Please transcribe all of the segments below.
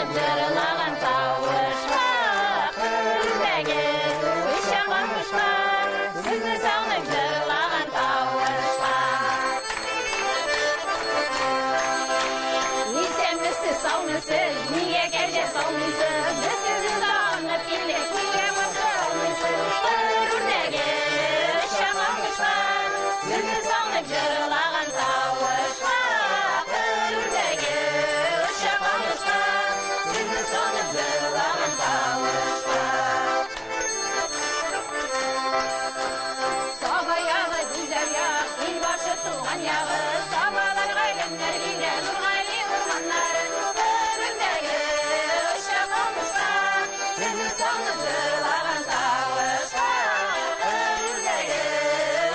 сагынып җырлаган тавышка, Кыр үрдәге оча камышка, Сезне сагынып җырлаган тавышка. Исәнмесез, саумысыз, нигә кәҗә салмыйсыз? Без сезне сагынып килдек, нигә каршы алмыйсыз? Кыр үрдәге оча камышка, Сезне сагынып җырлаган тавышка. Кыр үрдәге оча камышка, Сезне сагынып җырлаган тавышка. Саба ягы, гүзәл як, ил башы туган ягы, Сабалар галәмнәр бирә Нургали урманнары. Кыр үрдәге оча камышка, Сезне сагынып җырлаган тавышка. Кыр үрдәге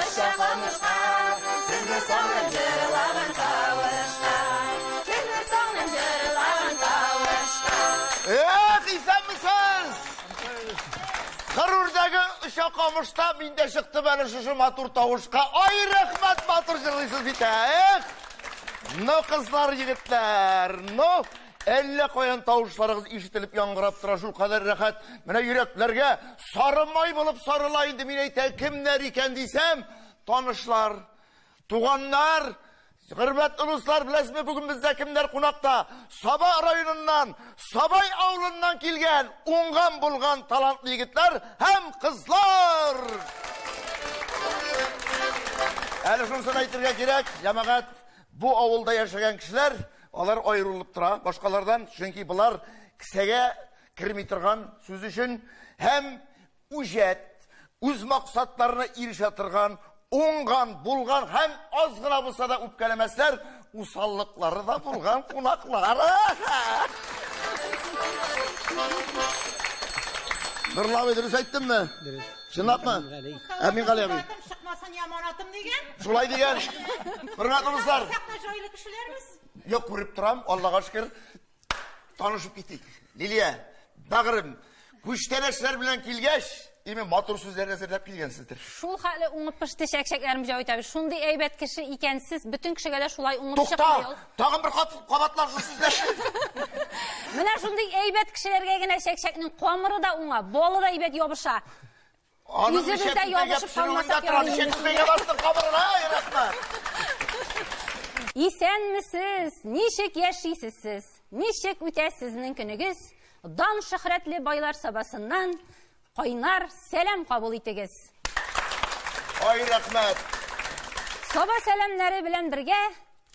оча камышка, Сезне сагынып җырлаган тавышка. Сезне сагынып җырлаган тавышка. Эх, исәнмесез! Кыр үрдәге оча камышта, мин дә чыктым әле шушы матур тавышка. Ай, рәхмәт, матур җырлыйсыз бит, ә! Эх! Ну, кызлар, егетләр, ну, әллә каян тавышларыгыз ишетелеп яңгырап тора, шул кадәр рәхәт. Менә йөрәкләргә сары май булып сарыла инде, мин әйтә, кемнәр икән дисәм, танышлар, туганнар, хөрмәтле дуслар, беләсезме, бүген бездә кемнәр кунакта? Саба районыннан, Сабай авылыннан килгән уңган булган талантлы егетләр һәм кызлар! Әле шунысын әйтергә кирәк, җәмәгать, бу авылда яшәгән кешеләр, алар аерылып тора башкалардан, чөнки болар кесәгә керми торган сүз өчен һәм үҗәт, үз максатларына ирешә торган, уңган, булган һәм аз гына булса да үпкәләмәсләр, усаллыклары да булган кунаклар. Нурлы абый, дөрес әйттемме? Дөрес. Чынлапмы? Ә Мингали абый. Атым чыкмасын яман атым дигән. Шулай дигән. Хөрмәтле дуслар. Сакта җайлы кешеләрбез. Юк, күреп торам, Аллага шөкер. Танышып китик. Лилия, бәгырем, күчтәнәчләр белән килгәч, име матур сүзләр әзерләп килгәнсездер. Шул хәтле уңып пеште чәкчәкләрем Җавит абый. Шундый әйбәт кеше икәнсез, бөтен кешегә дә шулай уңып Тукта! чыкмый ул. Тагын бер кат кабатла шул сүзләрне. Менә шундый әйбәт кешеләргә генә чәкчәкнең камыры да уңа, балы да әйбәт ябыша. Аның Үзебездә ничә күпмегә ябышып пешерүендә калмасак тора, ярый ничә инде. күпмегә бастың камырына, ай, рәхмәт. Исәнмесез, ничек яшисез сез? Ничек үтә сезнең көнегез? Дан шөһрәтле байлар сабасыннан кайнар сәлам кабул итегез. Ай, рәхмәт. Саба сәламнәре белән бергә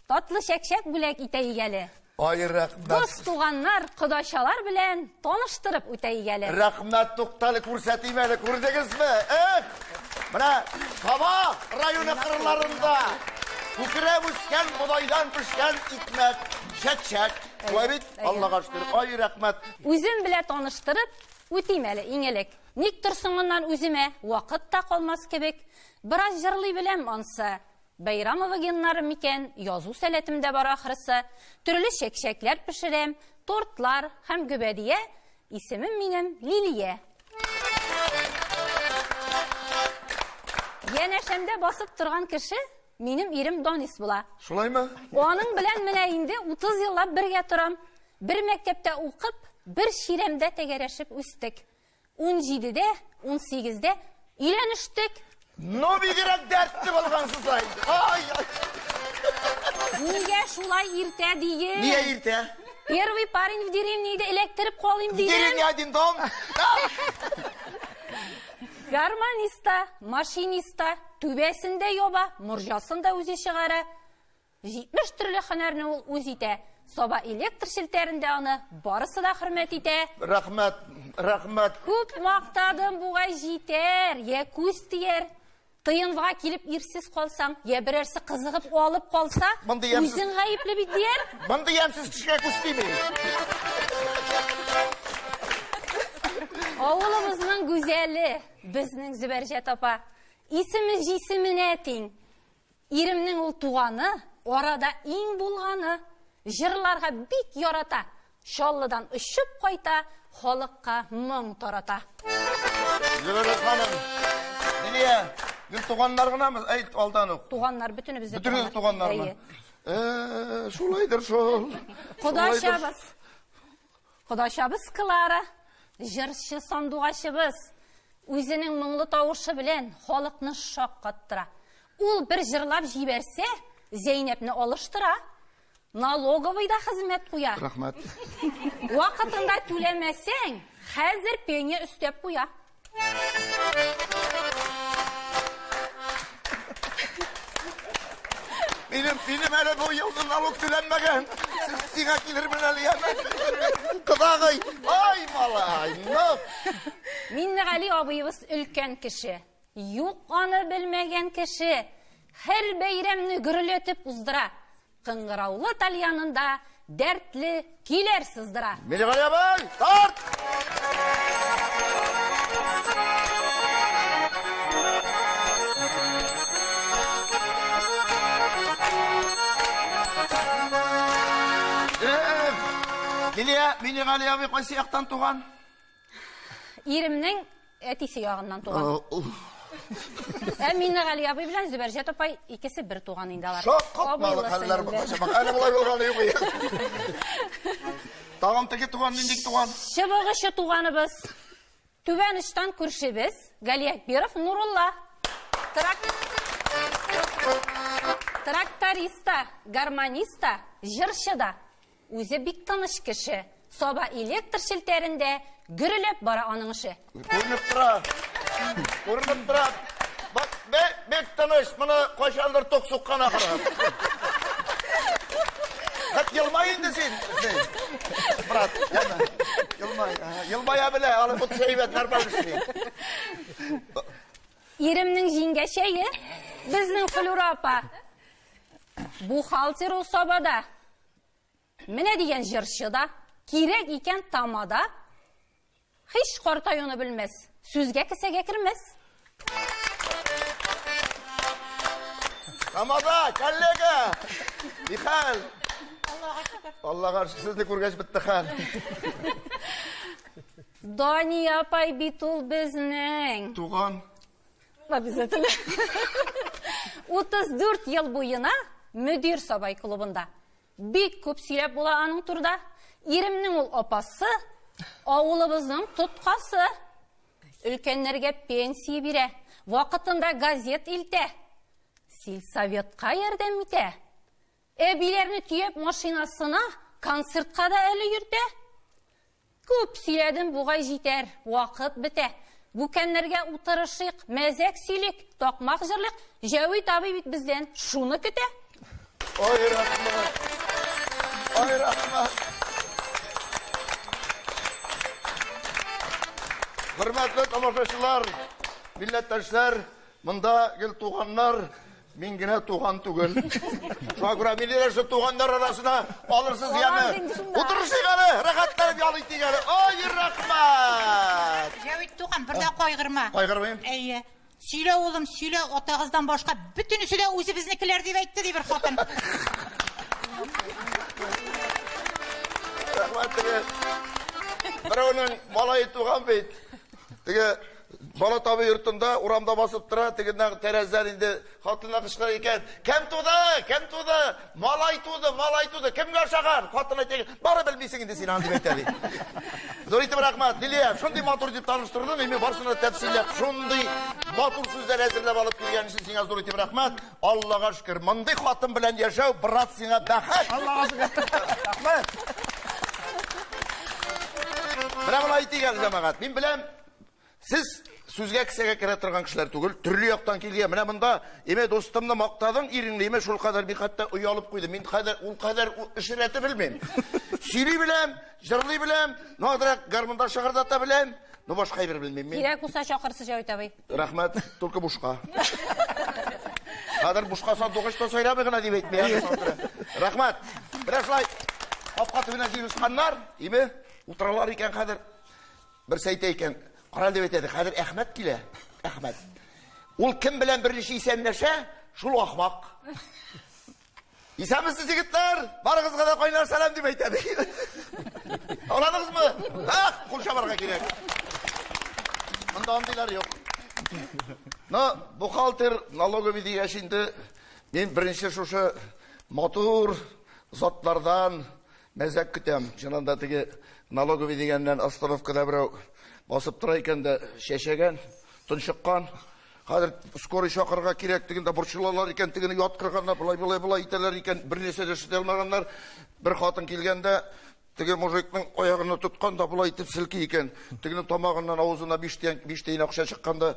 татлы чәкчәк бүләк итәйек әле. Ай, рәхмәт. Дус туганнар, кодачалар белән таныштырып үтәйек әле. Рәхмәт, туктале, күрсәтим әле, күрдегезме? Эх! Менә Саба районы кырларында күкрәп үскән бодайдан пешкән икмәк, чәкчәк. Шулай бит? Аллага шөкер. Ай, рәхмәт. Үзем белән таныштырып үтим әле иң элек. Никтер соңыннан үземә вакыт та калмас кебек. Бераз җырлый беләм ансы. Бәйрамова геннары микән, язу сәләтем дә бар ахрысы. Төрле чәкчәкләр пешерәм, тортлар һәм гөбәдия. Исемем минем Лилия. Янәшәмдә басып торган кеше минем ирем Данис була. Шулаймы? Аның белән менә инде 30 еллап бергә торам. Бер мәктәптә укып, бер чирәмдә тәгәрәшеп үстек. Унҗидедә, унсигездә өйләнештек. Ну, бигрәк дәртле булгансыз ай. Ай, ай. Нигә шулай иртә диген? Нигә иртә? Первый парень в деревне иде, эләктереп калыйм дидем. Деревня один дом. Гармониста, машиниста, түбәсен дә яба, морҗасын да үзе чыгара. 70 төрле һөнәрне ул үз итә. Саба электр челтәрендә аны барысы да хөрмәт итә. Рәхмәт, рәхмәт. Күп мактадым бугай җитәр, я күз тияр. Тыенга килеп ирсез калсаң, я берәрсе кызыгып алып калса, Мондый ямьсез- үзең гаепле бит дияр. Мондый ямьсез кешегә күз тими. Авылыбызның гүзәле, безнең Зөбәрҗәт апа. Исеме җисеменә тиң. Иремнең ул туганы, арада иң булганы. Җырларга бик ярата. Чаллыдан очып кайта, халыкка моң тарата. Зөбәрҗәт ханым, Лилия, гел туганнар гынамы? Әйт алдан ук. Туганнар, бөтенебез дә Бөтенебез туганнармы? Әйе. Э, шулайдыр шул. Кодачабыз. Кодачабыз Клара, җырчы сандугачыбыз, үзенең моңлы тавышы белән халыкны шаккаттыра. Ул бер җырлап җибәрсә, Зәйнәпне алыштыра. Налоговыйда хезмәт куя. Рәхмәт. Вакытында түләмәсәң, хәзер пеня өстәп куя. Минем, минем әле бу елны налог түләнмәгән. Сез сиңа килермен әле, яме. Кодагый, ай малай, ну. Миннегали абыебыз өлкән кеше. Юк аны белмәгән кеше. Һәр бәйрәмне гөрләтеп уздыра. Кыңгыраулы тальянында дәртле көйләр сыздыра. Милгали абый, тарт! Лилия, Милгали абый кайсы яктан туган? Иремнең әтисе ягыннан туган. Ә Миннегали абый белән Зөбәрҗәт апай икесе бер туган инде алар. Шаккатмалы хәлләр бу кайчак. Әле болай булганы юк. Тагын теге туган нинди туган? Чыбыгычы туганыбыз. Түбән очтан күршебез Галиәкберов Нурулла. Трак... Тракторист та, гармонист та, җырчы да. Үзе бик тыныч кеше. Саба электр челтәрендә гөреләп бара аның эше. Күренеп тора. Күренеп тора. Бак, бик, бик тыныч. Моны кайчандыр ток суккан ахры. Хәт елмай инде син. Брат, яме. Елмай. Елмая белә, аны бу әйбәт нормаль эшли. Иремнең җиңгәчәе, безнең Флюра апа. Бухгалтер ул Сабада. Менә дигән җырчы да, кирәк икән тамада. Һич картаюны белмәс, сүзгә кесәгә кермәс. Тамада, коллега! Нихәл? Аллага шөкер. Аллага шөкер, сезне күргәч бетте хәл. Дания апай бит ул безнең. Туган. Обязательно. 34 ел буена мөдир Сабай клубында. Бик күп сөйләп була аның турыда. Иремнең ул апасы, авылыбызның тоткасы. Өлкәннәргә пенсия бирә, вакытында газет илтә. Сельсоветка ярдәм итә. Әбиләрне төяп машинасына концертка да әле йөртә. Күп сөйләдем бугай җитәр, вакыт бетә. Бүкәннәргә утырышыйк, мәзәк сөйлик, такмак җырлыйк. Җәвит абый бит бездән шуны көтә. Ай, рәхмәт. Ай, рәхмәт. Хөрмәтле тамашачылар, милләттәшләр, монда гел туганнар, Мин генә туган түгел. Шуңа күрә мине дә шул туганнар арасына алырсыз яме. Утырышыйк әле, рәхәтләнеп ял итик әле. Ай, рәхмәт! Җәвит туган, бер дә кайгырма. Кайгырмыйм. Әйе. Сөйлә, улым, сөйлә, атагыздан башка бөтенесе дә үзебезнекеләр дип әйтте, ди бер хатын. Рәхмәт теге. Берәүнең малае туган бит. Теге Бала табы йортында урамда басып тора, тегеннән тәрәзәдән инде хатынына кычкыра икән. Кем туды? Кем туды? Малай туды, малай туды. Кемгә ошаган? Хатын әйтә, бары белмисең инде син аны дип әйтә ди. Зур итеп рәхмәт. Лилия, шундый матур дип таныштырдың, мин барысына да тәфсилләп шундый матур сүзләр әзерләп алып килгән өчен сиңа зур итеп рәхмәт. Аллага шөкер, мондый хатын белән яшәү, брат, сиңа бәхет. Аллага шөкер. Рәхмәт. Менә болай әйтик әле, җәмәгать. Мин беләм, Сез сүзгә кесәгә керә торган кешеләр түгел, төрле яктан килгән. Менә монда, име дустымны мактадың, иреңне, име шул кадәр мин хәтта оялып куйдым. Мин хәзер ул кадәр эш рәте белмим. Сөйли беләм, җырлый беләм, ну азрак гармунда шыгырдата беләм, но башка әйбер белмим мин. Кирәк булса чакырсыз, Җәвит абый. Рәхмәт, только бушка. Хәзер бушка сандугач та сайрамый гына дип әйтми. Рәхмәт. Менә шулай капка төбенә җыелышканнар, име, утыралар икән хәзер. Берсе әйтә икән, кара дип әйтә, хәзер Әхмәт килә. Әхмәт. Ул кем белән беренче исәнләшә, шул ахмак. Исәнмесез, егетләр! Барыгызга да кайнар сәлам дип әйтә. Аңладыгызмы? Ах, кул чабарга кирәк. Монда андыйлар юк. Но бухгалтер налоговый дигәч инде мин беренче шушы матур затлардан мәзәк көтәм. Чыннан да теге Налоговый дигәннән остановкада берәү басып тора икән дә чәчәгән, тончыккан. Хәзер скорый чакырырга кирәк дигәндә борчылалар икән, тегене яткырганнар, болай болай болай итәләр икән, бер нәрсә дә эшли алмаганнар. Бер хатын килгәндә теге мужикның аягына тоткан да болай итеп селки икән. Тегенең тамагыннан авызына 5 тиен, 5 тиен акча чыккан да,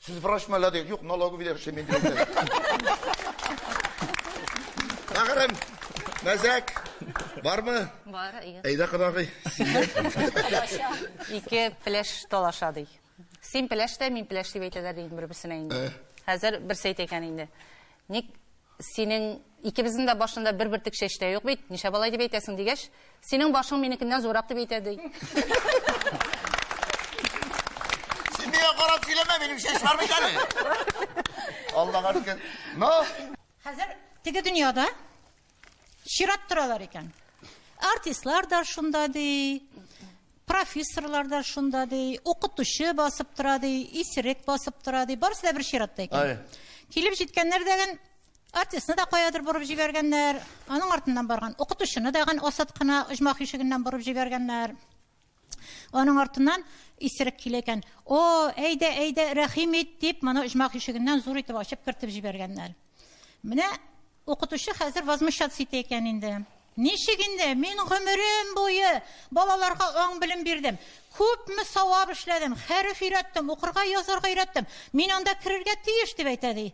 Сез врачмы әллә ди? Юк, налоговыйда эшлим мин дип әйтә. Бәгырем, мәзәк бармы? Бар, әйе. Әйдә, кодагый. Ике пеләш талаша ди. Син пеләш тә, мин пеләш дип әйтәләр ди бер-берсенә инде. Хәзер берсе әйтә икән инде. Ник синең икебезнең дә башында бер бөртек чәч тә юк бит, нишләп алай дип әйтәсең дигәч, синең башың минекеннән зуррак дип әйтә ди. Син миңа карап сөйләмә, минем чәч бар бит әле. Аллага шөкер. Но Хәзер теге дөньяда чират торалар икән. Артистлар да шунда ди, профессорлар да шунда ди, укытучы басып тора ди, исерек басып тора ди, барысы да бер чиратта икән. Килеп җиткәннәр дәген артистны да каядыр борып җибәргәннәр, аның артыннан барган укытучыны дагын асат кына оҗмах ишегеннән борып җибәргәннәр. Аның артыннан исерек килә икән. О, әйдә, әйдә, рәхим ит, дип, моны оҗмах ишегеннән зур итеп ачып кертеп җибәргәннәр. Менә укытучы хәзер возмущаться итә икән инде. Ничек инде? Мин гомерем буе балаларга аң-белем бирдем. Күпме савап эшләдем, хәреф өйрәттем, укырга, язарга өйрәттем. Мин анда керергә тиеш, дип әйтә ди.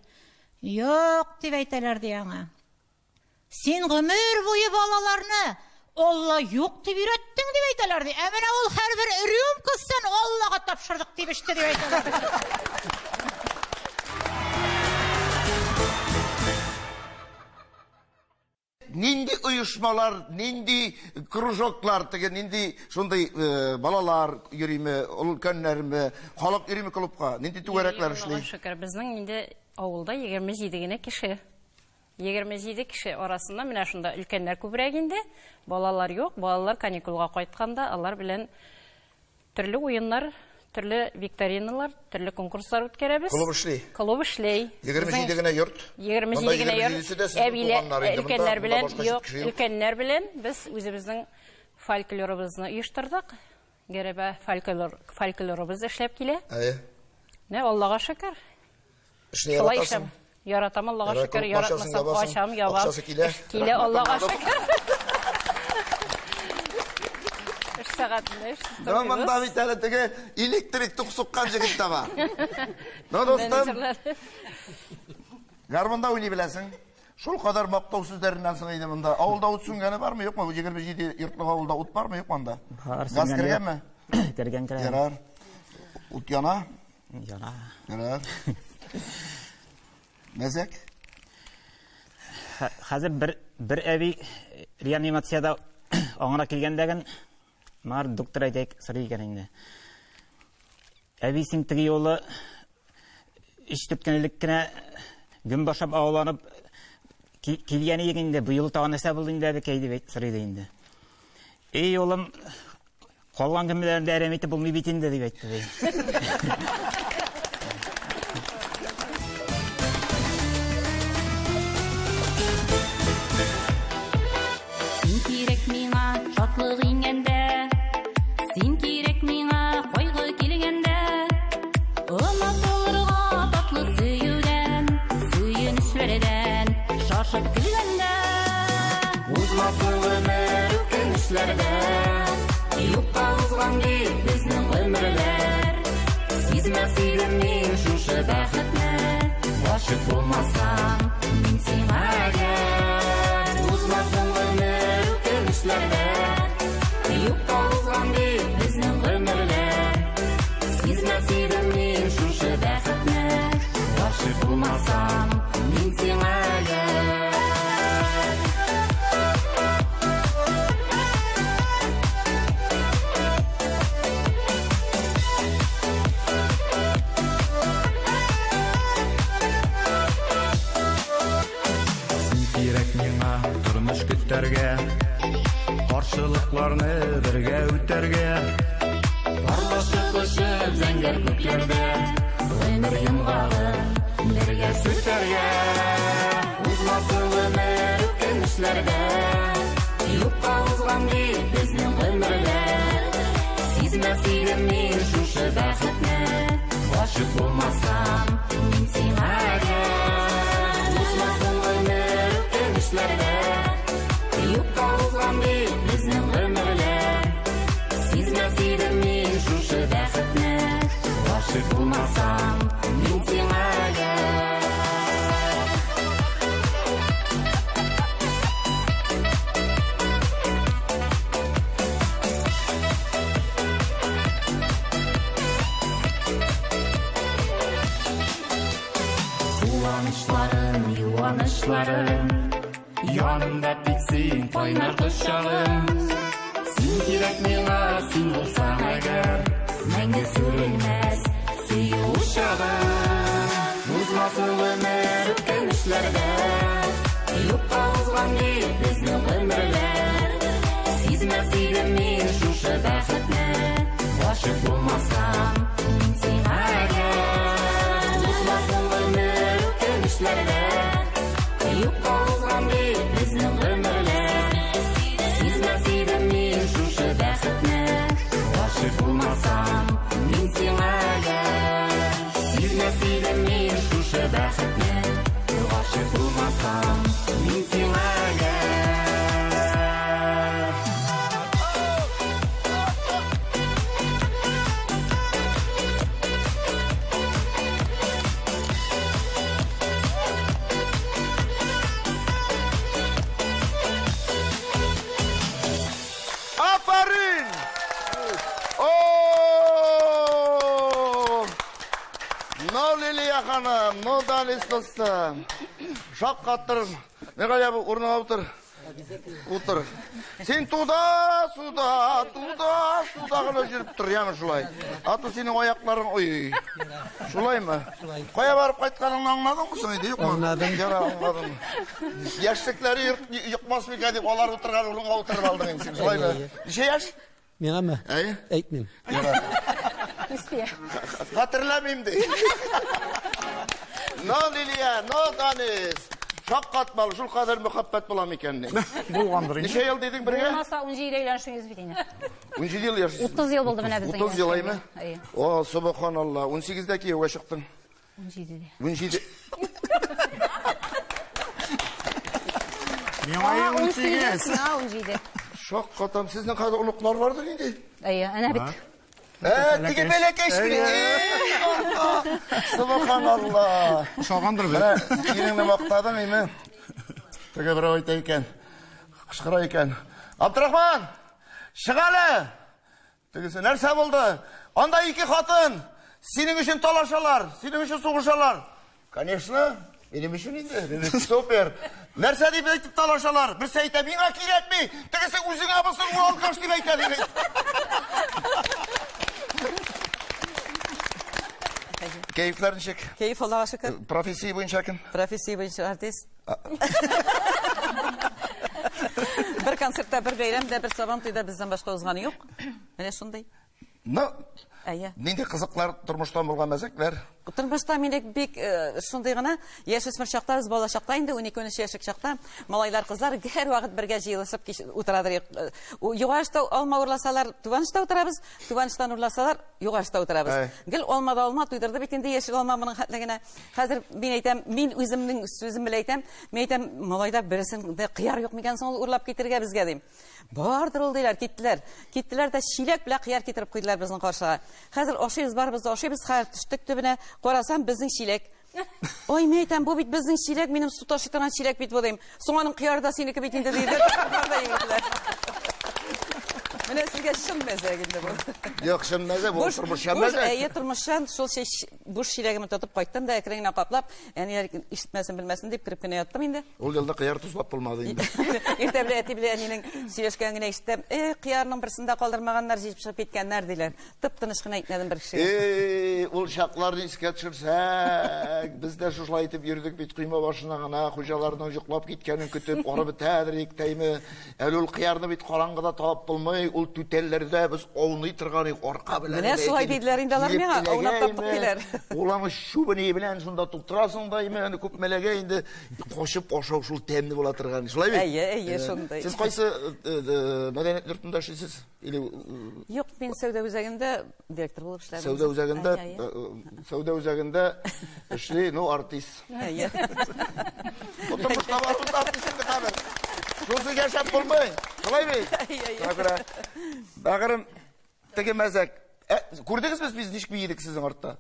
Юк, дип әйтәләр ди аңа. Син гомер буе балаларны Алла юк дип өйрәттең, дип әйтәләр ди. Ә менә ул һәрбер рюмкасын Аллага тапшырдык дип эчте, дип әйтәләр. Нинди оешмалар, нинди кружоклар, теге нинди шундый э, балалар йөриме, өлкәннәрме, халык йөриме клубка, нинди түгәрәкләр эшли? Аллага шөкер, безнең инде авылда 27 генә кеше. 27 кеше арасында менә шунда өлкәннәр күбрәк инде, балалар юк, балалар каникулга кайтканда алар белән Төрле уеннар, төрле викториналар, төрле конкурслар үткәрәбез. Клуб эшли. Клуб эшли. 27 генә йорт. 27 генә йорт. Әбиләр, өлкәннәр белән, юк, өлкәннәр белән без үзебезнең фольклорыбызны оештырдык. Гәрәбә фольклор, фольклорыбыз эшләп килә. Әйе. Менә Аллага шөкер. Эшне яратасың? Яратам, Аллага шөкер, яратмасам, ачам, ябам. Акчасы килә. Килә, Аллага шөкер. Эш сәгатендә эш Ну, монда бит әле теге электрик тук суккан җегет тә бар. Ну, дустым, гармунда уйный беләсең. Шул кадәр мактау сүзләреннән соң инде монда. Авылда ут сүнгәне бармы, юкмы? 27 йортлык авылда ут бармы, юкмы анда? Бар, Газ кергәнме? Кергән, кергән. Ярар. Ут яна? Яра. Ярар. Мәзәк? Хәзер бер бер әби реанимациядә аңына килгәндәген Мар доктор әйтәйек, сорый икән инде. Әби син теге юлы өч дүрт көн элек кенә гөмбә ашап агуланып килгән идек инде. Бу юлы тагын нәрсә булды инде әбекәй дип сорый инде. Эй, улым, Калган гөмбәләрне дә әрәм итеп булмый бит инде, дип әйтте ди. Син кирәк миңа шатлык иңгәндә, Син кирәк миңа кайгы килгәндә. Онытылырга татлы сөюдән, Сөенечләрдән шашып көлгәндә. Узмасын гомер үкенечләрдә, Юкка узган дип безнең гомерләр. Сизмәс идем мин шушы бәхетне, Гашыйк булмасам мин сиңа әгәр. Узмасын гомер үкенечләрдә, Юкка узган дип безнең гомерләр. Сизмәс идем мин шушы бәхетне, Гашыйк булмасам мин сиңа әгәр. Син кирәк миңа тормыш көтәргә, Каршылыкларны бергә үтәргә. Парлашып очып зәңгәр күкләрдә, Гомер йомгагын бергә сүтәргә. Узмасын гомер үкенечләрдә, Юкка узган дип безнең гомерләр. идем мин шушы бәхетне, Гашыйк булмасам, мин сиңа әгәр. Узмасын гомер үкенечләрдә, Юкка узган бит безнең гомерләр. Сизмәс идем мин шушы бәхетне, Гашыйк булмасам, мин сиңа әгәр. Куанычларым, юанычларым, Янымда тик син, кайнар кочагым. Син кирәк миңа, син булсаң әгәр, Мәңге сүрелмәс сөю учагым. Узмасын гомер үкенечләрдә, Юкка узган бит безнең гомерләр. Сизмәс идем мин шушы бәхетне, Гашыйк булмасам, мин сиңа әгәр. Узмасын гомер үкенечләрдә, Юкка узган бит безнең гомерләр. Сизмәс идем мин шушы бәхетне, Гашыйк булмасам, мин сиңа әгәр. Сизмәс идем мин шушы бәхетне, Гашыйк булмасам, мин сиңа әгәр. Афәрин! О! Но, Лилия ханым, но, Данис достым. Шаккаттыр. Мигалия бу урыныңа утыр. Утыр. Син туда, суда, туда, суда гына йөреп тор, яме шулай. А то синең аякларың, ой. Шулаймы? Кая барып кайтканыңны аңладыңмы соң инде, юкмы? Аңладым. Яра, аңладым. Яшьлекләре йокмас микән дип, алар утырган урынга утырып алдың инде син, шулаймы? Ничә яшь? Миңамы? Әйе. Әйтмим. Хәтерләмим ди. Но, Лилия, но, Данис. Шаккатмалы, шул кадәр мәхәббәт була микән ни? Булгандыр инде. Ничә ел дидең бергә? Булмаса 17 өйләнешегез бит инде. 17 ел яшисез. 30 ел булды менә безнең. 30 ел әйме? Әйе. О, субханалла. 18-дә кияүгә чыктың. 17-дә. 17. Миңа 18. Миңа 17. Шаккатам, сезнең хәзер оныклар бардыр инде. Әйе, әнә бит. Теге бәләкәч кенә. Эй, Алла! Субханалла. Ошагандыр бит. Менә иреңне мактадың, име? Теге берәү әйтә икән. Кычкыра икән. Абдрахман, чык әле! Тегесе, нәрсә булды? Анда ике хатын синең өчен талашалар, синең өчен сугышалар. Конечно, минем өчен инде. Минем Супер. Нәрсә дип әйтеп талашалар? Берсе әйтә, миңа кирәкми. Тегесе үзеңә булсын, ул алкаш дип әйтә дип. Кәефләр ничек? Кәеф, Аллага шөкер. Профессия буенча кем? Профессия буенча артист. Бер концертта, бер бәйрәмдә, бер сабан туйда бездән башка узганы юк. Менә шундый. Ну, Әйе. нинди кызыклар тормыштан булган мәзәкләр? Тормышта мине бик шундый гына яшүсмер чакта, без бала чакта инде 12-13 яшьлек чакта малайлар, кызлар һәрвакыт бергә җыелышып кич утырадыр. Югарышта алма урласалар, түбән очта утырабыз, түбән очтан урласалар, югарышта утырабыз. Әй. Гел алма да алма туйдырды бит инде яшел алма моның хәтле генә. Хәзер мин әйтәм, мин үземнең сүзем белән әйтәм, мин әйтәм, малайлар берсен дә кыяр юк микән соң ул урлап китерергә безгә дим. Бардыр ул диләр, киттеләр. Киттеләр дә чиләк белән кыяр китереп куйдылар безнең каршыга. Хәзер ашыйбыз, барыбыз да ашыйбыз, хәзер төштек төбенә, карасам, безнең чиләк. Ой, мин әйтәм, бу бит безнең чиләк, минем су ташый торган чиләк бит бу дим. Соң аның кыяры да синеке бит инде диде. Кыяр да егетләр. Менә сезгә чын мәзәк инде бу. Юк, чын мәзәк, бу Буш, тормышчан буш, мәзәк. әйе, тормышчан, шул чәч, буш чиләгемне тотып кайттым да, әкрен генә каплап, әниләр ишетмәсен, белмәсен дип кереп кенә яттым инде. Ул елда кыяр тозлап булмады инде. Иртә белән әти белән әнинең сөйләшкәнен генә ишетәм. Кыярның берсен дә калдырмаганнар, җыеп чыгып киткәннәр, диләр. Тып-тыныч кына әйтмәдем бер кешегә. Эй, ул чакларны искә төшерсәк, без дә шушылай итеп йөрдек бит койма башына гына, хуҗаларның йоклап киткәнен көтеп, арып бетәдер идек тәйме. Әле ул кыярны бит караңгыда табып булмый. ул түтәлләрдә без ауный торган идек, арка белән. Менә шулай диделәр инде алар миңа, аунап таптык диләр. Ул аны чүбене белән шунда тутырасың да, име, аны күп мәләгә инде качып ашау шул тәмле була торган. Шулай бит? Әйе, әйе, шундый. Сез кайсы мәдәният йортында эшлисез? Или Юк, мин сәүдә үзәгендә директор булып эшләдем. Сәүдә үзәгендә, сәүдә үзәгендә эшли, ну, артист. Әйе. Бу тормышта бар, ул артист инде хәзер. Шунсыз яшәп булмый. Шулай бит? Әйе, әйе. Бәгырем, теге мәзәк. Күрдегезме без ничек биедек сезнең артта?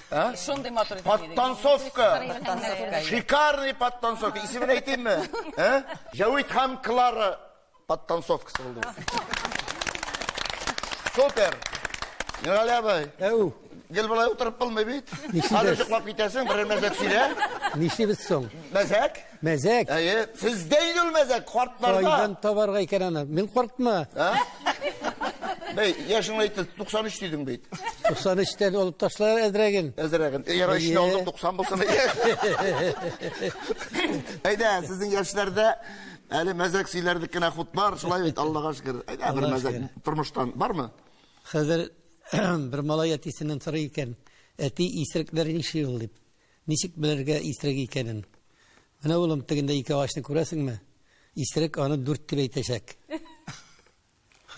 А? Шундый матур итеп биедек. Подтанцовка. Подтанцовка. Шикарный подтанцовка. Исемен әйтимме? А? Җәвит һәм Клара подтанцовкасы булды. Супер. Мирали абый. Әү. Гел болай утырып булмый бит. Хәзер йоклап китәсең, берәр мәзәк сөйлә. Нишлибез соң? Мәзәк? Мәзәк. Әйе, сездә инде ул мәзәк, картларда. Кайдан табарга икән аны? Мин картмы? А? Бәй, яшең әйтте, 93 дидең бит. 93-тән алып ташлар әзрәген. Әзрәген. Ярай, эшне алдым, 90 булсын. Әйдә, сезнең яшьләрдә әле мәзәк сөйләрлек кенә хут бар, шулай бит, Аллага шөкер. Әйдә, бер мәзәк тормыштан бармы? Хәзер бер малай әтисеннән сорый икән, әти, исерекләр нишли ул дип. Ничек белергә исерек икәнен? Менә улым, тегендә ике агачны күрәсеңме? Исерек аны дүрт дип әйтәчәк.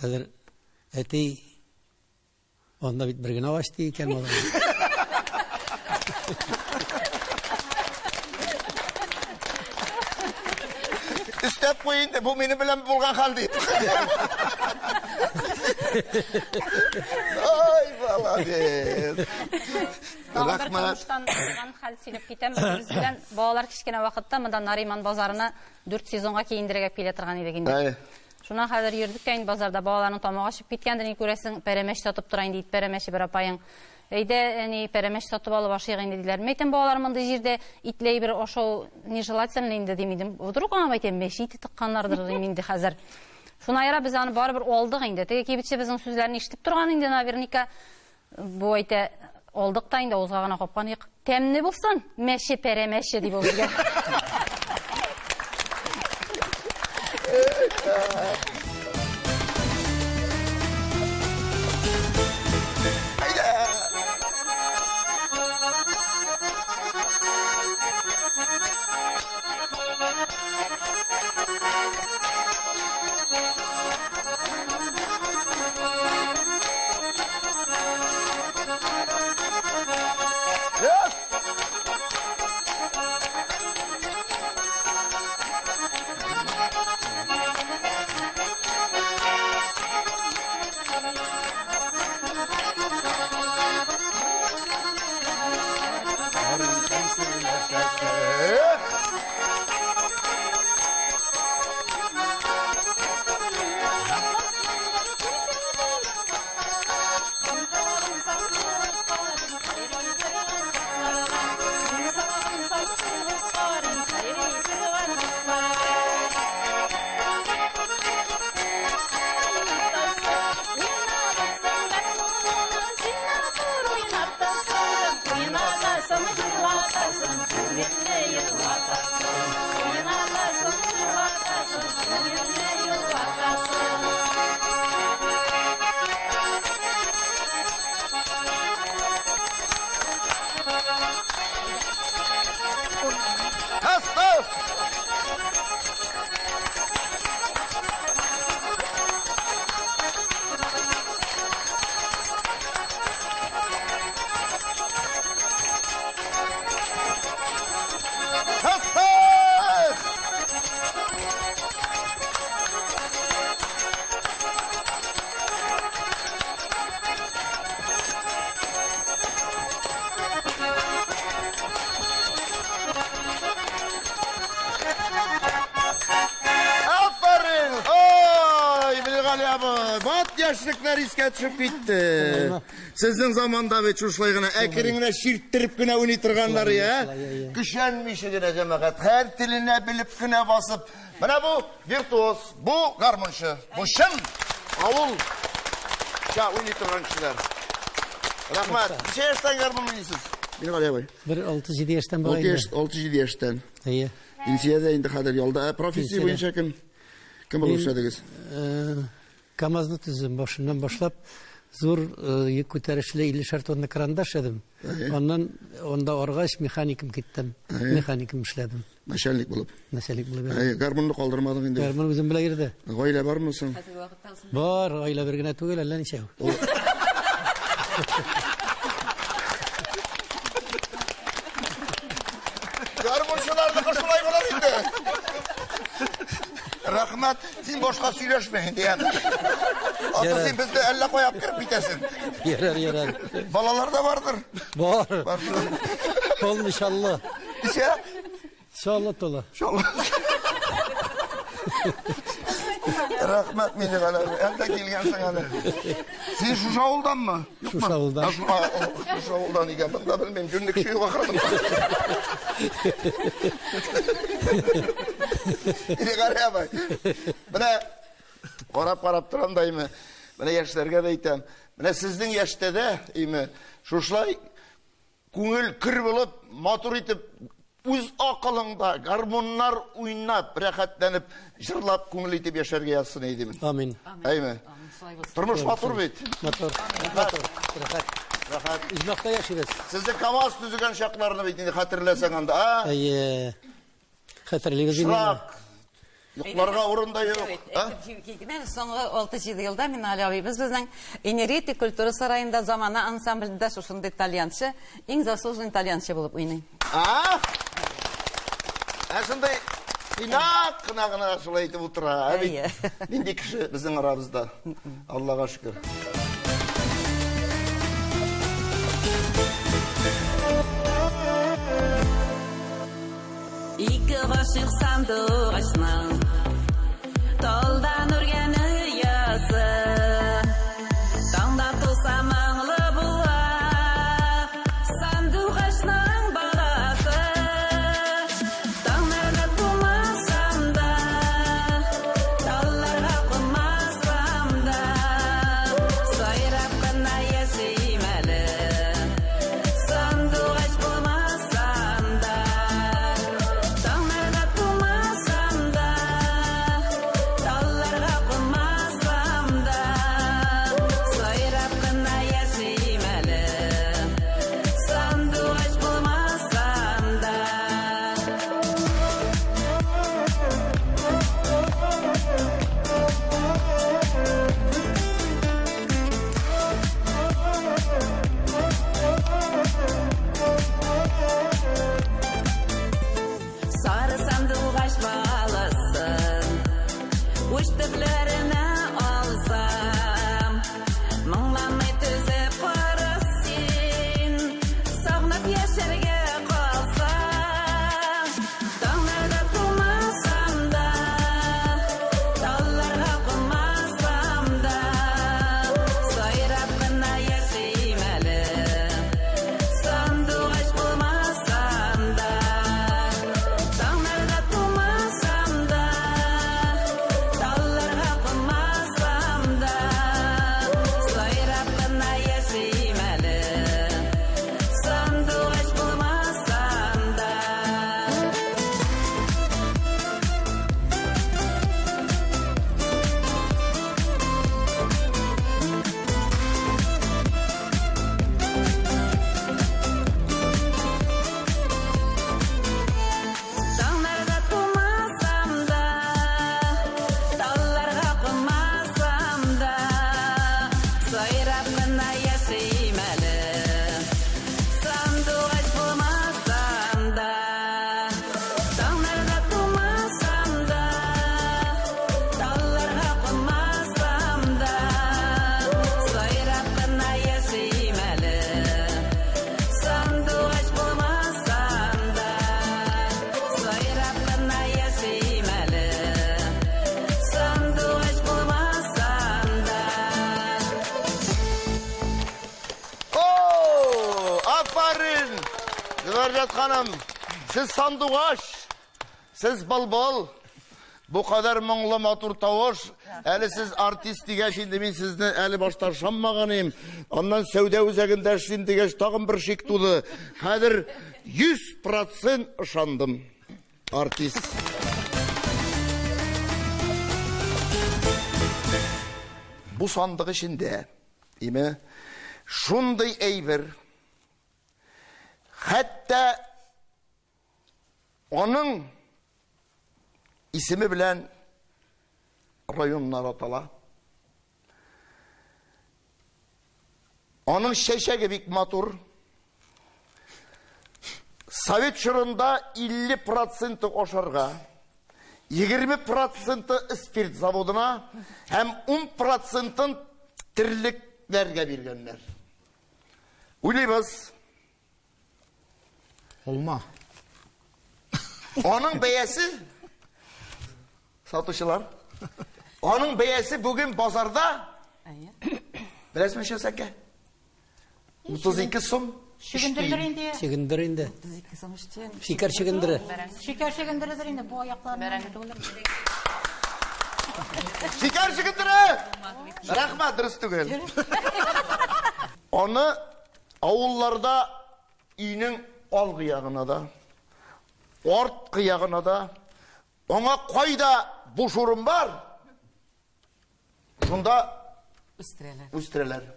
Хәзер әти анда бит бер генә агач ди икән малай. Өстәп куй инде, бу минем белән булган хәл дип. Ай, молодец. Тагын бер тормыштан булган хәл сөйләп китәм. Без белән балалар кечкенә вакытта монда Нариман базарына дүрт сезонга киендерергә килә торган идек инде. Шуннан хәзер йөрдек тә инде базарда, балаларның тамагы ачып киткәндер, ни күрәсең, пәрәмәч сатып тора инде, ит пәрәмәче бер апаең. Әйдә, әни, пәрәмәч сатып алып ашыйк инде, диләр. Мин әйтәм, балалар, мондый җирдә итле әйбер ашау нежелательно инде, дим идем. Вдруг аңа әйтәм, мәче ите тыкканнардыр, дим инде хәзер. Шуна яра без аны барыбер алдык инде. Теге кибетче безнең сүзләрне ишетеп торган инде, наверняка. Бу әйтә, алдык та инде, авызга гына капкан идек. Тәмле булсын, мәче пәрәмәче, ди бу безгә. Афәрин! Ой, Билгали абый, бат яшьлекләр искә төшеп китте. Сезнең заманда бит шушылай гына әкрен генә чирттереп кенә уйный торганнар, я? Көчәнмичә генә җәмәгать, һәр теленә белеп кенә басып. Менә бу виртуоз, бу гармунчы, бу чын авыл ча уйный торган кешеләр. Рәхмәт. Ничә яшьтән гармун уйныйсыз? Билгали абый. Бер 6-7 яшьтән була инде. 6-7 яшьтән. Әйе. Пенсиядә инде хәзер ялда. Ә профессия буенча кем? Кем булып эшләдегез? КАМАЗны төзедем, башыннан башлап зур йөк күтәрешле 50 тонна кранда эшләдем. Аннан анда аргач механиком киттем. Механиком эшләдем. Начальник булып. Начальник булып. Әйе, гармунны калдырмадың инде. Гармун үзем белән йөрде. Гаилә бармы соң? Бар, гаилә бер генә түгел, әллә ничәү. Гармунчыларныкы шулай булыр инде. Рәхмәт, син башка сөйләшмә инде, яме. Аты син безне әллә кая алып кереп китәсең. Ярар, ярар. Балалар да бардыр. Бар. Полный шаллы. Ничә? Шаллы тулы. Шаллы. Рәхмәт мине гәләр. Әлдә килгәнсең әле. Син шушы авылданмы? Шушы авылдан. Шушы авылдан икән. Мин дә белмим, җүнле кеше юк ахры. Ирегари абай. Менә карап-карап торам да име. Менә яшьләргә дә әйтәм. Менә сезнең яшьтә дә име, шушылай күңел көр булып, матур итеп үз акылыңда гармуннар уйнап, рәхәтләнеп, җырлап, күңел итеп яшәргә язсын иде. Амин. Әйме? Тормыш матур бит. Матур. Матур. Рәхәт. Рәхәт. Иҗмакта яшибез. Сезнең КАМАЗ төзегән чакларны бит инде хәтерләсәң анда, а? Әйе. Хәтерлибез инде. Пычрак. Йокларга урын да юк. Менә соңгы 6-7 елда Минали абыйбыз безнең Энергетик культура сараенда Замана ансамблендә шушындый тальянчы, иң заслуженный тальянчы булып уйный. А? Ә шундый тыйнак кына гына шулай итеп утыра. Ә бит нинди кеше безнең арабызда. Аллага шөкер. Ике гашыйк сандугачның талдан үргән оясы Таңда туса моңлы була сандугачның баласы Таңнарда тумасам да талларга кунмасам да Сайрап кына яшим әле сандугач булмасам да Таңнарда тумасам да талларга кунмасам да Сайрап кына яшим әле сандугач булмасам да Сары сандугач баласын Уч төпләренә алсам Моңланмый түзеп кара син Сагынып яшәргә калсам Таңнарда тумасам да Талларга кунмасам да Сайрап кына яшим әле Сандугач булмасам да Таңнарда тумасам да Талларга кунмасам да Сайрап кына яшим әле Сандугач булмасам да Таңнарда тумасам да, талларга кунмасам да, сайрап кына яшим әле, сандугач булмасам да. Таңнарда тумасам да, талларга кунмасам да, сайрап кына яшим әле, сандугач булмасам да. Сайрап кына яшим әле, сандугач булмасам да. О, афарин! Зөбәрҗәт ханым, сез сандугач, сез былбыл. Бу кадәр моңлы матур тавыш. Әле сез артист дигәч, инде мин сезне әле башта ышанмаган идем. Аннан сәүдә үзәгендә эшлим дигәч, тагын бер шик туды. Хәзер 100% ышандым. Артист. Бу сандык эчендә, име, шундый әйбер, хәтта аның исеме белән районнар атала. Аның чәчәге бик матур. Совет чорында 50 проценты ашарга, 20 проценты спирт заводына һәм 10 процентын терлекләргә биргәннәр. Уйлыйбыз. Алма. Аның бәясе сатучылар. Аның бәясе бүген базарда беләсезме ничә сәкә? 32 сум. Чөгендердер инде. Чөгендер инде. 32 сум өч тиен. Шикәр чөгендере. Шикәр чөгендередер инде бу аякларны. Бәрәңге түгел. Шикәр чөгендере! Рәхмәт, дөрес түгел. Аны авылларда өйнең алгы ягына да, арткы ягына да, аңа кайда буш урын бар, шунда Үстерәләр. үстерәләр.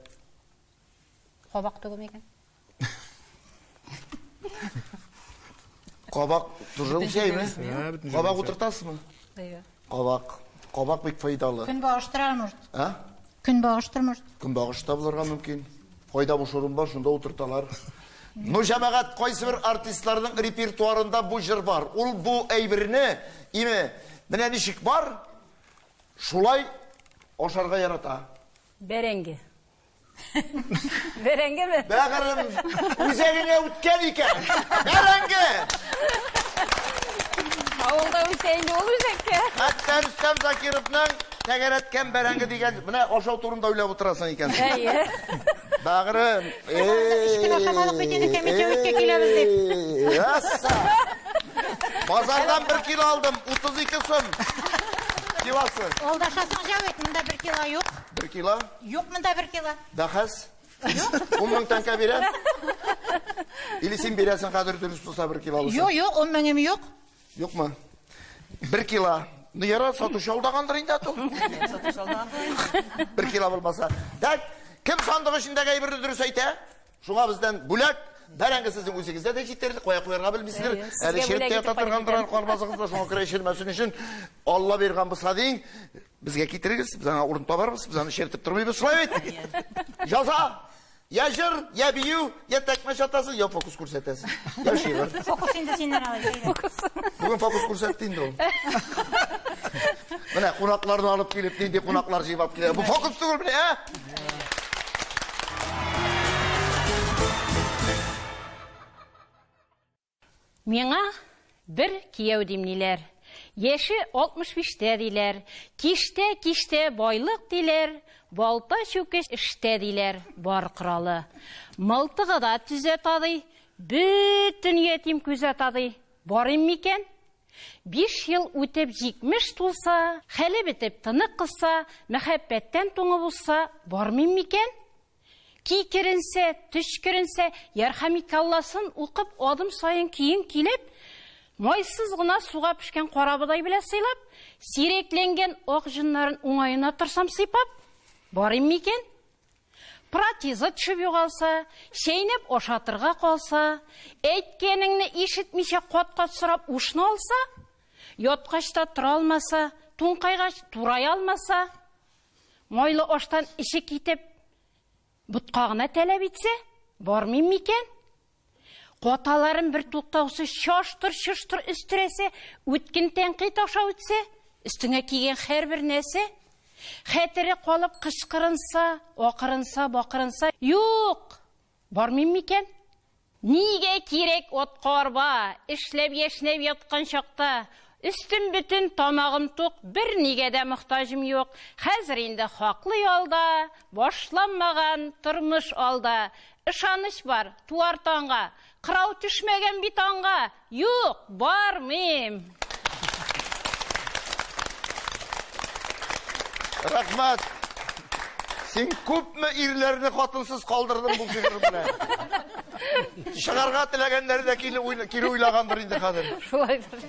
Кабак түгел микән? Кабак тоже үсәме? Ә, бөтен җирдә Кабак үсә. утыртасызмы? Әйе. Кабак. Кабак бик файдалы. Көнбагыштыр, может. А? Көнбагыштыр, может. Көнбагыш та булырга мөмкин. Кайда буш урын бар, шунда утырталар. Ну, җәмәгать, кайсы бер артистларның репертуарында бу җыр бар. Ул бу әйберне, име, менә ничек бар, шулай ашарга ярата. Бәрәңге. Бәрәңгеме? Бәгырем үзәгеңә үткән икән. Бәрәңге! Авылда үсә инде ул үзәккә. Хәтта Рөстәм Закировның тәгәрәткән бәрәңге дигән, менә ашау турында уйлап утырасың икән. Әйе. Бәгырем. Өч көн ашамадык бит инде, кәмит җәвиткә киләбез дип. Ясса. Базардан бер кило алдым, 32 сум. Килосы. Алдашасың Җәвит, монда бер кило юк. Бер кило. Юк монда бер кило. Бәхәс. 10 мең тәңкә бирәм. Или син бирәсең хәзер дөрес булса бер кило аласың. Юк, юк, 10 меңем юк. Юкмы? Бер кило. Ну ярар, сатучы алдагандыр инде ату. Сатучы алдагандыр. Бер кило булмаса. Так, кем сандык эчендәге әйберне дөрес әйтә? Шуңа бездән бүләк. Бәрәңге сезнең үзегездә дә җитәрлек, кая куярга белмисездер. Әйе, Әле сезгә череп бүләк тә ята итеп кайтып торгандыр, китәм. карбазыгыз да шуңа күрә эчермәсен өчен Алла биргән булса дин, безгә китерегез, без аңа урын табарбыз, без аны чертеп тормыйбыз, шулай бит? Җаза! Я җыр, я бию, я тәкмәч атасың, я фокус күрсәтәсең. Я шигырь. Фокус инде синнән алай. Бүген фокус күрсәтте инде ул. Менә кунакларны алып килеп, нинди кунаклар җыеп алып килә. Бу фокус түгел менә, ә? Миңа бер кияү димниләр. Яше 65-тә диләр. Киштә киштә байлык диләр. Балта чүкеч эштә диләр. Бар коралы. Мылтыгы да төзәт ди. Бөтен ятим күзәт ди. Барыйм микән? 5 ел үтеп 70 тулса, хәле бетеп тыны кысса, мәхәббәттән туңы булса, бармыйм микән? Кикеренсә, төчкеренсә, ярхәмикалласын укып, адым саен киен килеп, майсыз гына суга пешкән карабодай белән сыйлап, сирәкләнгән ак җоннарын уңаена торсам сыйпап, барыйм микән? Протезы төшеп югалса, чәйнәп ашатырга калса, әйткәнеңне ишетмичә кат-кат сорап ушны алса, яткач та тора алмаса, туңкайгач турая алмаса, майлы аштан эче китеп, ботка гына таләп итсә, бармыйм микән? Каталарын бер туктаусыз чаштыр-чыштыр өстерәсә, үткен тәнкыйть аша үтсә, өстеңә кигән һәрбер нәрсә, хәтере калып кычкырынса, акырынса, бакырынса, юк, бармыйм микән? Нигә кирәк атка арба, эшләп яшьнәп яткан чакта, өстем бөтен, тамагым тук, бер нигә дә мохтаҗым юк. Хәзер инде хаклы ялда, башланмаган тормыш алда. Ышаныч бар, туар таңга, кырау төшмәгән бит аңга. Юк, бармыйм. Рәхмәт. Син күпме ирләрне хатынсыз калдырдың бу шигырь белән. Чыгарга теләгәннәр дә кире уйлагандыр инде хәзер. Шулайдыр.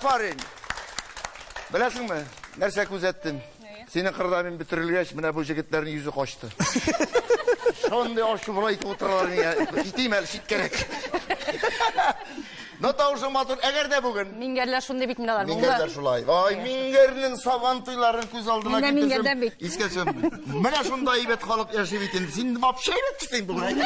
Афәрин. Беләсеңме, нәрсә күзәттем? Синең кырда мин бөтерелгәч, менә бу җегетләрнең йөзе качты. Шундый ачу болай итеп утыралар миңа. Китим әле читкәрәк. Но тавышың матур. Әгәр дә бүген Миңгәрләр шундый бит инде алар. Миңгәрләр шулай. Ай, Миңгәрнең сабан туйларын күз алдына Мин дә китерсәм, Миңгәрдән бит. Искә төшәм. Менә шунда әйбәт халык яши бит инде. Син вообще әйбәт кешесең бүген.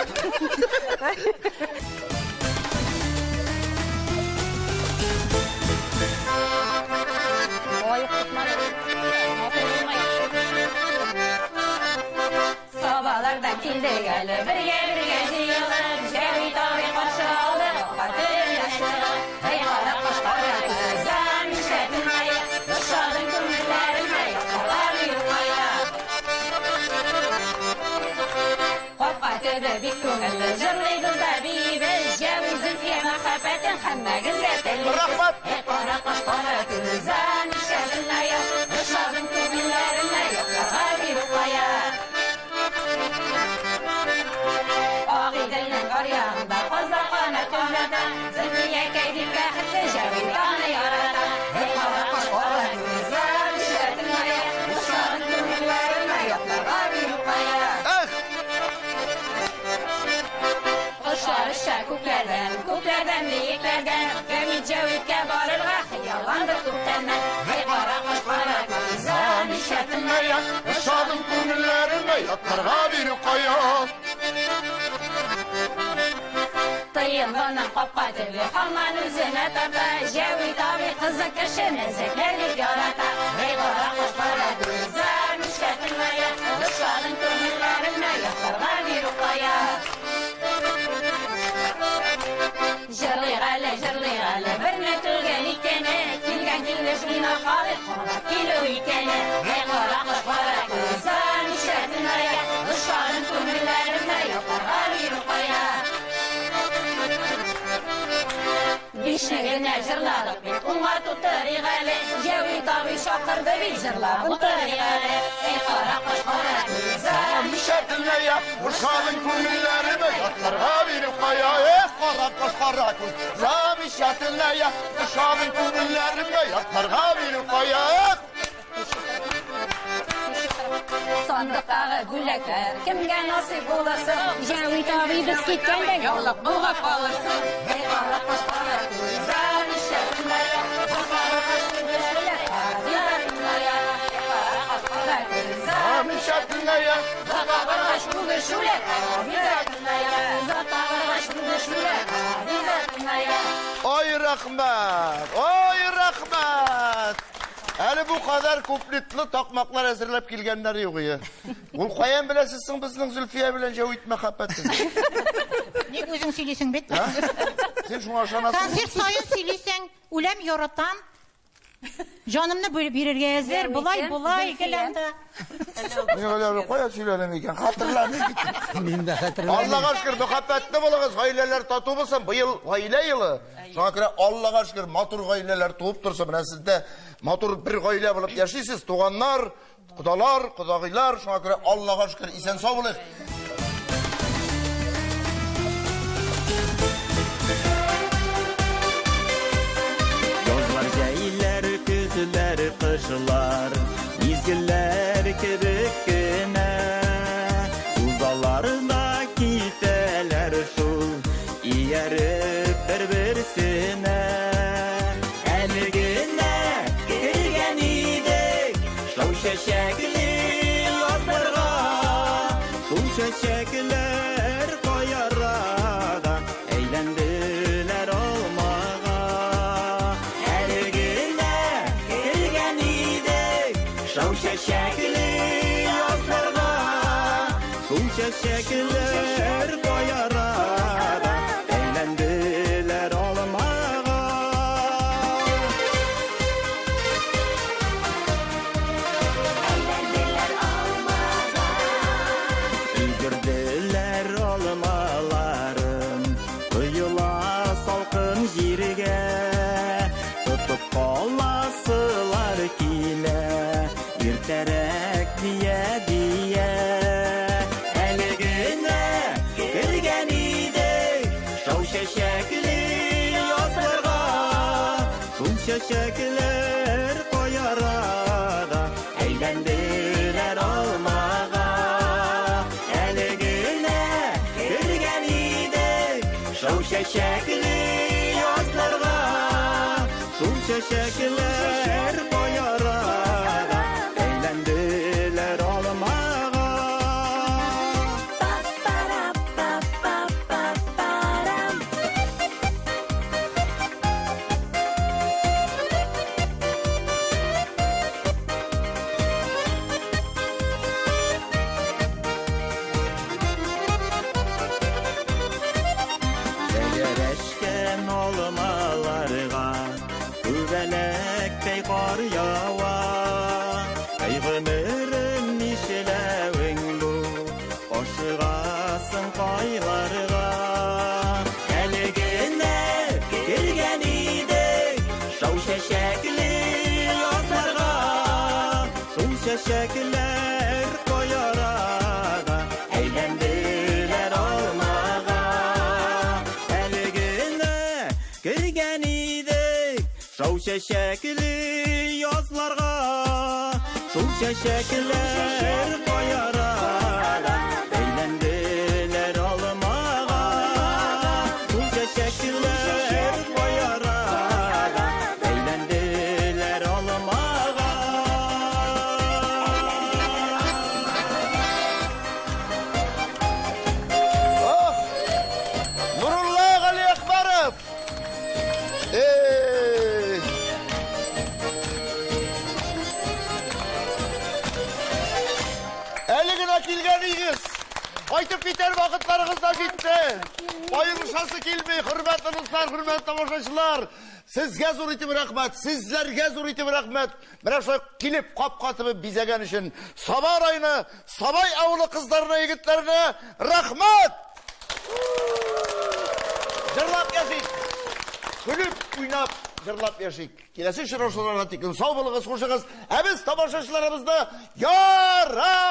Алай ук тотмады. Матур булмай. Сабалардан килдек әле бергә-бергә җыелып, Җәвит абый каршы алды, капка төбенә чыгып. Эй, кара кош, кара күзем, нишләдең ая? Ошадың күңелләремә, якларга бирү кая? Капка төбе бик күңелле, җырлыйбыз да биибез, Җәвит Зөлфия мәхәббәтен һәммәгезгә телибез. Рәхмәт! Эй, кара кош, кара күзем, нишләдең ая? Ошадың күңелләремә, якларга бирү кая? Агыйделнең аръягында казлар канат каната, Зөлфиякәй дип бәхетле Җәвит аны ярата. Эй, кара кош, кара күзем, нишләдең ая? Ошадың күңелләремә, якларга бирү кая? Эх! Кошлар оча күкләрдән, күкләрдән биекләрдән, Гәмит Җәвиткә барырга хыялланды күптәннән. Эй, кара кош, кара күзем, нишләдең ая? Ошадың күңелләремә, ятларга бирү кая? Тыелгының капка төбе һаман үзенә тарта, Җәвит абый кызык кеше мәзәкләр бик ярата. Эй, кара кош, кара күзем, нишләдең ая? Ошадың күңелләремә, ятларга бирү кая? Җырлыйк әле, җырлыйк әле, берне түгел икене, килгән килеш миңа калыйк, кабат килү икене. Эй, кара кош, кара күзем, нишләдең ая? Ошадың күңелләремә, ятларга бирү кая? Бишне генә җырладык бит, уңга тутырыйк әле, Җәвит абый чакырды бит, җырлап утырыйк әле. Эй, кара кош, кара күзем, Нишләдең ая? Ошадың күңелләремә, ятларга бирү кая? Эх, кара кош, кара күз, нишләдең ая? Ошадың күңелләремә, ятларга бирү кая? Эх! Сандыктагы бүләкләр кемгә насыйп булырсың? Җәвит абый без киткәндә яулык болгап алырсың. Эй, кара кош, кара күзем, нишләдең ая? Кара кош, күзем, ая. Кара кош, кара күзем, Нишләдең ая? Озата баргач күрешүләр, ая. Озата баргач күрешүләр, ая. Ай, рәхмәт! Ай, рәхмәт! Әле бу кадәр куплетлы такмаклар әзерләп килгәннәр юк ие. Ул каян беләсез соң безнең Зөлфия белән Җәвит мәхәббәтен? Ник үзең сөйлисең бит? Син шуңа ышанасың? Концерт саен сөйлисең, үләм яратам. Җанымны бүлеп бирергә әзер, болай, болай, гел анда. Мин уйлап, кая сөйләдем икән? Хәтерләмим бит. Мин дә хәтерләмим. Аллага шөкер, мәхәббәтле булыгыз, гаиләләр тату булсын. Быел гаилә елы. Шуңа күрә Аллага шөкер, матур гаиләләр туып торсын. Менә сездә матур бер гаилә булып яшисез, туганнар, кодалар, кодагыйлар. Шуңа күрә Аллага шөкер, исән сау булыгыз. Язлар, җәйләр, көзләр, кышлар, мизгелләр кебек кенә. Узалар да китәләр шул, ияреп бер-берсенә. Әле генә кергән идек, шау чәчәкле язларга. Шул чәчәкләр каярада әйләнделәр алмага. Әле генә кергән идек, шау чәчәкле язларга. Шул чәчәкләр каярада әйләнделәр алмага. Өлгерделәр алмаларым, коела салкын җиргә. Тотып каласылар килә, иртәрәк дия-дия. Әле генә кергән идек, шау чәчәкле язларга. Шул чәчәк чәчәкләр каярада әйләнделәр алмага. Әле генә кергән идек шау чәчәкле язларга. Шул чәчәкләр каярада әйләнделәр алмага. Тәгәрәшкән алмаларга Күбәләктәй кар ява. Әй гомерем, нишләвең бу? Ашыгасың кайларга? Әле генә кергән идек шау чәчәкле язларга. Шул чәчәкләр каярага әйләнделәр алмага. Әле генә кергән идек шау чәчәкле язларга. Шул чәчәкләр каярага әйләнделәр алмага. Шул чәчәкләр каярага әйләнделәр алмага. Ох! Нурулла Галиәкбәров! Эй! Әле генә килгән идегез. Кайтып китәр вакытларыгыз да җитте. Аерылышасы килми, хөрмәтле дуслар, хөрмәтле тамашачылар. Сезгә зур итеп рәхмәт, сезләргә зур итеп рәхмәт. Менә шулай килеп капка төбе бизәгән өчен Саба районы, Сабай авылы кызларына, егетләренә рәхмәт! Җырлап яшик! Көлеп, уйнап, җырлап яшик. Киләсе очрашуларга тиклем сау булыгыз, хушыгыз. Ә без тамашачыларыбызны яратабыз!